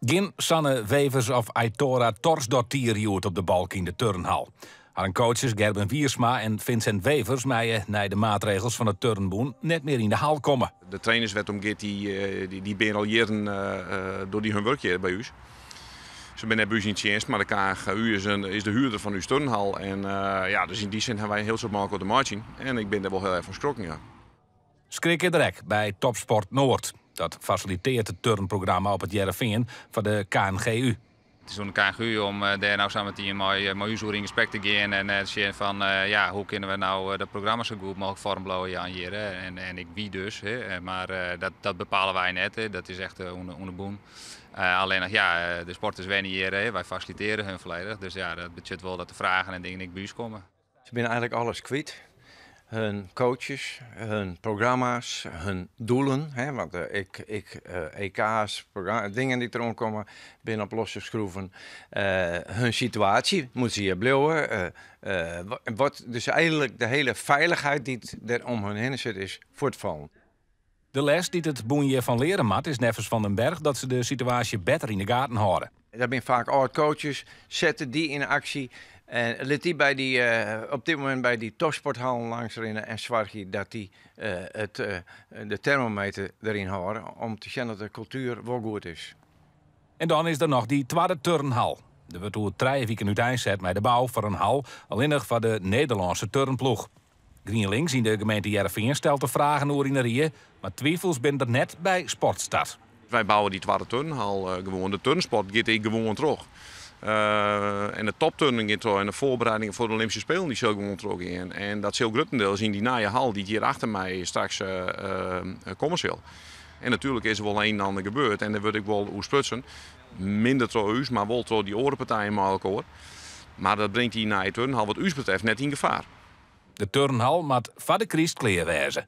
Gjin Sanne Wevers of Eythora Thorsdottir hjoed op de balk yn de turnhal. Harren coaches Gerben Wiersma en Vincent Wevers meie nei de maatregels fan it turnbûn net mear yn de hal komme. De trainers wêr't om giet, dy binne al jierren dogge dy hun wurk hjir by ús. Se binne net by ús yn tsjinst, mar de KNGU is, is de huurder fan ús turnhal. En ja, dus yn dy sin hawwe wy in hiel soad mei elkoar te meitsjen. En ik bin dêr wol hiel erch fan skrokken, ja. Skrik is der ek by Topsport Noord. Dat fasiliteart it turnprogramma op It Hearrenfean foar de KNGU. It is oan de KNGU om dêr no sa metien mei ús oer yn gesprek te gean en te sjen fan ja, hoe kinne we no dat programma sa goed mooglik foarm bliuwe jaan hjir. En ek wy dus, mar dat bepale wy net, dat is echt oan de bûn. Allinnich ja, de sporters wenje hjir, wy fasilitearje hun folledich. Dus ja, dat betsjut wol dat de fragen en dingen ek by ús komme. Se binne eigenlik alles kwyt. Hun coaches, hun programma's, hun doelen. Hè, want EK's, dingen dy't deroan komme, binne op losse skroeven. Hun situaasje, moatte se hjir bliuwe? Wat, dus eigenlik de hiele feilichheid dy't der om hun hinne sit, is fuortfallen. De les dy't it bûn hjirfan leare moat is neffens Van den Berg dat se de situaasje better yn de gaten hâlde. Dat binne faak âld-coaches, sette dy yn aksje en lit dy by dy, op dit momint by dy topsporthallen langs rinne en soargje dat dy it, de termometer deryn hâlde om te sjen dat de kultuer wol goed is. En dan is der noch dy twadde turnhal. Der wurdt oer 3 wiken úteinset mei de bou fan in hal allinnich foar de Nederlânske turnploech. GrienLinks yn de gemeente Hearrenfean stelt der fragen oer yn de rie, mar twifels binne der net by Sportstad. Wy bouwe dy twadde turnhal gewoan. De turnsport giet ek gewoan troch. En de topturnen giet troch en de foarbereidingen foar de Olympyske Spelen dy sil gewoan trochgean. En dat sil gruttendeels yn dy nije hal dy't hjir achter my straks komme sil. En natuerlik is der wol een en ander gebeurd en dêr wurdt ek wol oer sprutsen. Minder troch ús, mar wol troch dy oare partijen mei elkoar. Mar dat bringt dy nije turnhal wat ús betreft net yn gefaar. De turnhal moat foar de kryst klear wêze.